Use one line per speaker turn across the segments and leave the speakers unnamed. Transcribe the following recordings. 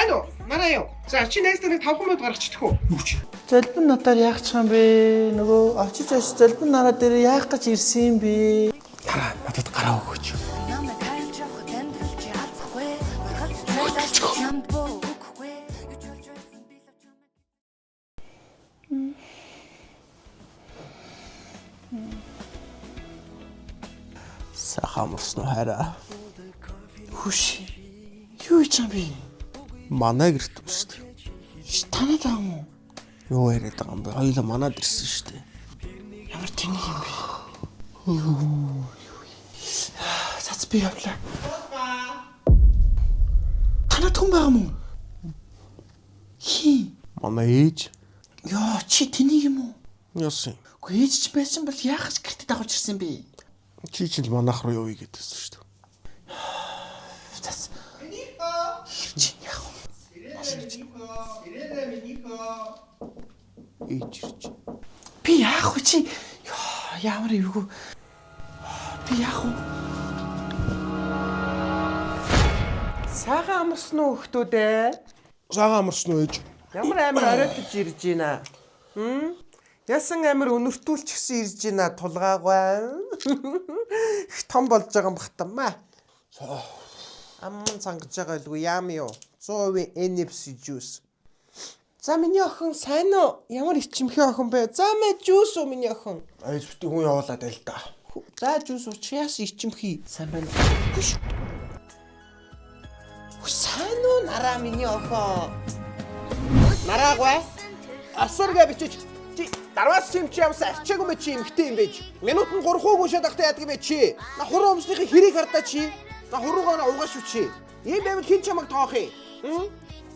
Сайн уу? Манай юу? За чи найздаа нэг 5 минут гаргачих үү? Юу ч.
Золбин надаар яах ч юм бэ? Нөгөө очиж очиж золбин нараа дээр яах гэж ирсэн юм бэ?
Тараа надад гараа өгөөч.
Намайг хайрлаж явахад амьдрал чи алцахгүй. Маргалж байлаа чамд бөө өгөхгүй. Юу ч болж байсан би л чамайг.
Сайхан амарсан уу хайраа?
Хүш. Юу хийж юм бэ?
Манай гэрт юм шүү дээ.
Ш танаад байгаа юм уу?
Юу яриад байгаа юм бэ? Хоёулаа манад ирсэн шүү дээ.
Ямар тэнэг юм бэ? Юу. Цац би явлаа. Танад хүн байгаа юм уу? Хин.
Манай ээж
Йоо, чи тэнийг юм уу?
яасан юм?
Үгүй ээж чи байсан бол яах гэж гэртээ дагуулж ирсэн бэ?
Чи чинь л манайх руу явъя гэдээсэн шүү дээ.
Цац. Чи яах вэ?
Ээж ирж.
Би яах вэ чи? Йоо, ямар эвгүй. Би яах вэ?
Сайхан амарсан уу хөлтүүд ээ?
Сайхан амарсан уу ээж?
Ямар амар оройтож ирж байна? Хм? Ясан амар өнөртүүлчихсэн ирж байна тулгаагүй. Их том болж байгаа юм бах та маа. Аман цангаж байгаа илгүй яам юу? 100% NFC juice. За миний охин сайн уу? Ямар ичимхий охин бэ? За мэ juice уу миний охин?
Ээж бити хүн явуулаад байл та.
За juice уу чи яасан ичимхий?
Сайн байна.
Хүш. Хүш сайн уу нараа миний охин? Нараагүй. Асарга бичиж чи дарваас юм чи ямсан арчаагүй мэ чи эмхтэй юм байж. Минутанд 3 хууг уншаад ахтай яадаг юм бэ чи? На хуруу өмснийхээ хэрийг хардаа чи. На хуруугаа на угааш үү чи. Ийм байвал хэн чамайг тоох юм? Хм?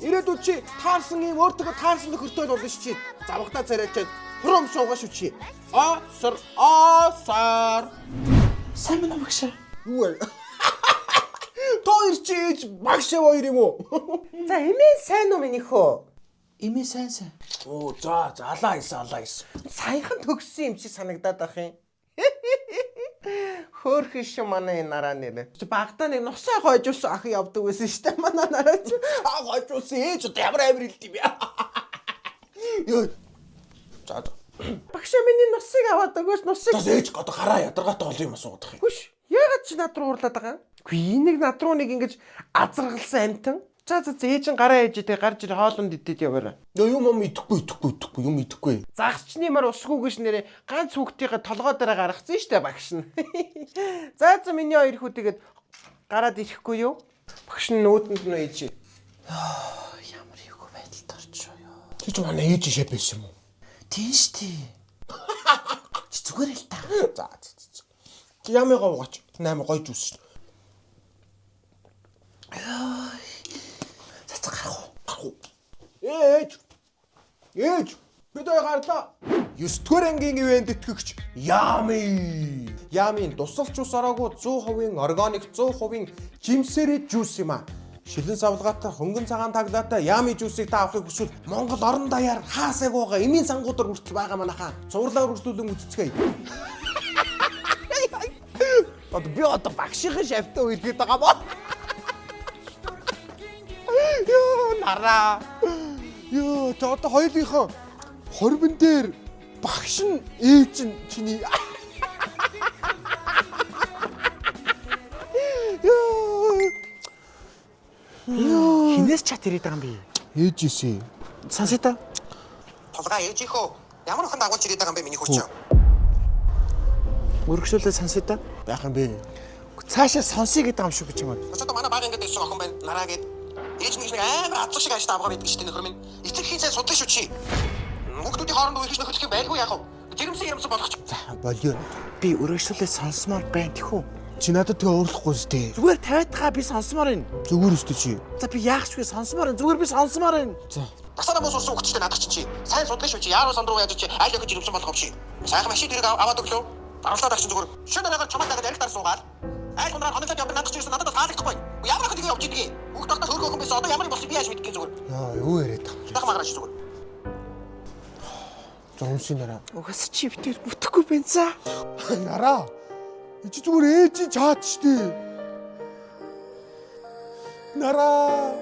Ирээдүйд чи таарсан юм өөртөө таарсан нөхөртэй л болно ш чи. Завгадаа царайлчаад хуруу өмс угааш үү чи. Асар асар.
Сайн байна уу багшаа?
Юу вэ? Тоо ирч ээж багш хоёр юм уу?
За эмээ сайн уу миний хөө?
Эмээ сайн сайн.
Оо за за алаа исэн алаа исэн.
Саяхан төгссөн юм чи санагдаад ах юм. Хөөхөн шүү манай энэ нараа нэрэ. Чи багтаа нэг нусаа гойжуулсан охин явдаг байсан шүү дээ. Манай нараа чи
Аа гойжуулсан ээж одоо ямар амир илт юм бэ? Йоо. За за.
Багшаа миний нусыг аваад өгөөч нусыг.
Тас ээж одоо гараа ядаргаатай олон юм асуугаад их юм.
Хүш яагаад чи над руу уурлаад байгаа юм? Үгүй энийг над руу нэг ингэж азаргалсан амтан. За за за ээж нь гараа ээж идэ гарч ир хоолунд идээд яваарай.
Йоо юм юм идэхгүй идэхгүй идэхгүй юм идэхгүй.
Загасчны мар усгүй гэж нэрээ ганц хүүхдийнхээ толгой дээр гаргацсан шүү дээ багш нь. За за миний хоёр хүү тэгээд гараад ирэхгүй юу? Багш нь нүүдэнд нь ээж.
Ямар эвгүй байдалд орчихоо ёо.
Чи ч манай ээж шэп байсан юм уу?
Тийм штий. Чи зүгээр л та.
За за за. Чи ямыгаа угаач. 8 гоё жүүс шүү.
Цац гарах уу?
Гарах уу? Ээж. Ээж. Бид хоёр гарлаа. 9 дугаар ангийн ивэнд итгэгч Ями. Ямийн тусалч ус ороогүй 100% органик 100% жимсэрээ жүүс юм а. Шилэн савлгаатай, хөнгөн цагаан таглаатай Ями жүүсийг та авахыг хүсвэл Монгол орон даяар хаасайгууга эмийн сангуудаар хүртэл байгаа манайхаа. Цувралаа үргэлжлүүлэн үзцгээе. Одоо би одоо багшийн шавьтаа үерхэд байгаа мó. Йоо нараа. Йоо та одоо хоёулынхоо хорбон дээр багш нь ээж нь чиний. Йоо.
Хинээс чат ирээд байгаа юм бэ?
Ээж ийсэн.
Сонсъё та.
Тулгаа ээжийнхөө ямар охин дагуулж ирээд байгаа юм бэ миний хүү чи?
Өргөжлүүлээ сонсъё та.
Яах юм бэ?
Цаашаа сонсъё гэдэг юм шүү гэж юм.
Одоо манай баг ингээд ирсэн охин байна. Нараа гээд ээж нэг нэг амар азлах шиг ааштай авгаа байдаг шүү дээ нөхөр минь. Эцэг хин сайн судлаа шүү чи. Хүүхдүүдийн хооронд үерхэж нөхөрлөх юм байлгүй яах вэ? Жирэмсэн ярэмсэн болгоч.
За болио.
Би өргөжлүүлээ сонсомоор байна тэхүү.
Чи надад тэгээ уурлахгүй зү.
Зүгээр тавиадгаа би сонсомоор байна.
Зүгээр өстө чи.
За би яах ч вэ сонсомоор байна. Зүгээр би сонсомоор байна.
За.
Насаараа муу сурсан хүүхдтэй наадах чинь чи. Сайн судлаа шүү чи. Яаруу сандруу яаж чи аль охин жирэмсэн болгох юм чи. Сайхан машин тэрэг аваад өглөө. Дарамтлаад ах чинь зүгээр. Шөнө нараагаар чамайг дагаад ариг даар суугаал. Айл хундраар хоноглоод явдаг наадах чинь ерөөсөө надад бол таалагдахгүй. Ямар охин тэгээ явж идэгий. Хүүхд тогтоо хөөрхөн охин байсан. Одоо ямар юм болсон би яаж мэдэх юм зүгээр.
Яа юу яриад байгаа юм.
Дах магараа чи зүгээр.
За үнсийн нараа.
Угаас чи битэр бүтэхгүй байна за.
Нараа. Чи зүгээр ээж чинь чаад штэ. Нараа.